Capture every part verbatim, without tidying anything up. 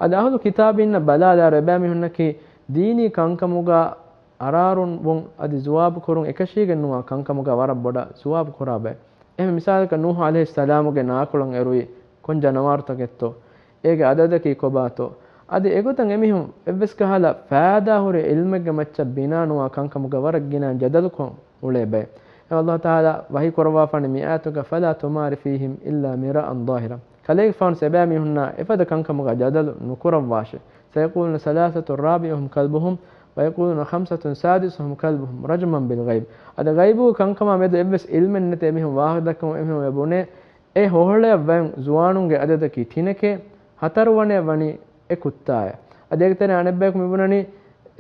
އަދި އަހުލު ކިތާބީންނަށް ބަލާލާއިރު އެބައިމީހުންނަކީ ދީނީ ކަންކަމުގަ އަރާރުން ވުން އަދި ޖުވާބު ކުރުން އެކަށީގެން ނުވާ ކަންކަމުގަ ވަރަށް ބޮޑަށް ޖުވާބު ކުރާ ބައެއް. އެހެން މިސާލަކަށް ނޫޙު ޢަލައިހިއްސަލާމުގެ ނާކުޅަން އެރުވި ކޮން ޖަނަވާރުތަކެއްތޯ؟ އޭގެ އަދަދަކީ ކޮބާތޯ؟ އަދި އެގޮތަށް އެމީހުން އެއްވެސް ކަހަލަ ފައިދާ ހުރި ޢިލްމެއްގެ މައްޗަށް ބިނާ ނުވާ ކަންކަމުގަ ވަރަށް ގިނަ ޖަދަލުކޮށް އުޅޭ ބައެއް. އެ ﷲ ތަޢާލާ ވަޙީ ކުރައްވާފާނެ މި އާޔަތުގަ، "فَلَا تُمَارِ فِيهِمْ إِلَّا مِرَاءً ظَاهِرًا." ކަލޭގެފާނު އެބައިމީހުންނާ އެފަދަ ކަންކަމުގަ ޖަދަލު ނުކުރައްވާށޭ. "سَيَقُولُونَ ثَلَاثَةٌ رَابِعُهُمْ كَلْبُهُمْ وَيَقُولُونَ خَمْسَةٌ سَادِسُهُمْ كَلْبُهُمْ رَجْمًا بِالْغَيْبِ." އަދި ޣައިބު ކަންކަމާ މެދު އެއްވެސް ޢިލްމެއް ނެތި އެމީހުން ވާހަކަދައްކަމުން އެމީހުން އެބުނޭ، އެ ހޮހޮޅަޔަށް ވަޔަން ޒުވާނުންގެ އަދަދަކީ ތިނެކޭ، ހަތަރުވަނަޔަށް ވަނީ އެ ކުއްތާއޭ. އަދި އޭގެ ތެރޭ އަނެއްބަޔަކު މިބުނަނީ،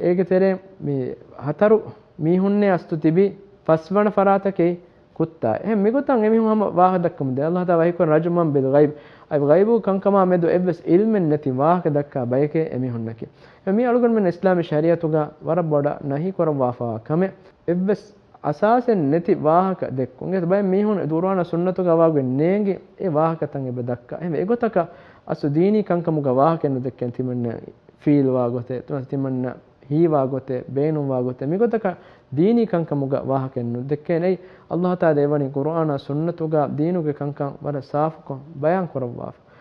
އޭގެ ތެރޭ މި ހަތަރު މީހުންނޭ އަސްލު ތިބީ ފަސްވަނަ ފަރާތަކީ ކުއްތާ. އެހެން މިގޮތަށް އެމީހުން ހަމަ ވާހަކަ ދައްކަމުން ދޭ. ﷲ ތަޢާލާ ވަޙީކުރަން، "رَجْمًا بِالْغَيْبِ." އަދި ޣައިބު ކަންކަމާ މެދު އެއްވެސް ޢިލްމެއް ނެތި ވާހަކަ ދައްކާ ބަޔެކޭ އެމީހުންނަކީ. މި އަޅުގަނޑުމެން އިސްލާމީ ޝަރީޢަތުގަ ވަރަށް ބޮޑަށް ނަހީ ކުރައްވާފައިވާ ކަމެއް. އެއްވެސް އަސާސެއް ނެތި ވާހަކަ ދެއްކުން. އެ ބައެއް މީހުން ޤުރުއާނާ ސުންނަތުގަ ވާގޮތް ނޭނގި އެ ވާހަކަތައް އެބަ ދައްކާ. އެހެންވެ، އެގޮތަކަށް އަސްލު ދީނީ ކަންކަމުގަ ވާހަކައެއް ނުދެއްކޭނެ. ތިމަންނަ ފީލް ވާގޮތެއް، ތިމަން-، ތިމަންނަ ހީވާ ގޮތެއް، ބޭނުންވާ ގޮތެއް، މިގޮތަކަށް ދީނީ ކަންކަމުގަ ވާހަކައެއް ނުދެއްކޭނެ. އެއީ ﷲ ތަޢާލާ ދެވަނީ ޤުރުއާނާ ސުންނަތުގަ ދީނުގެ ކަންކަން ވަރަށް ސާފުކޮށް ބަޔާން ކުރައްވާފަ.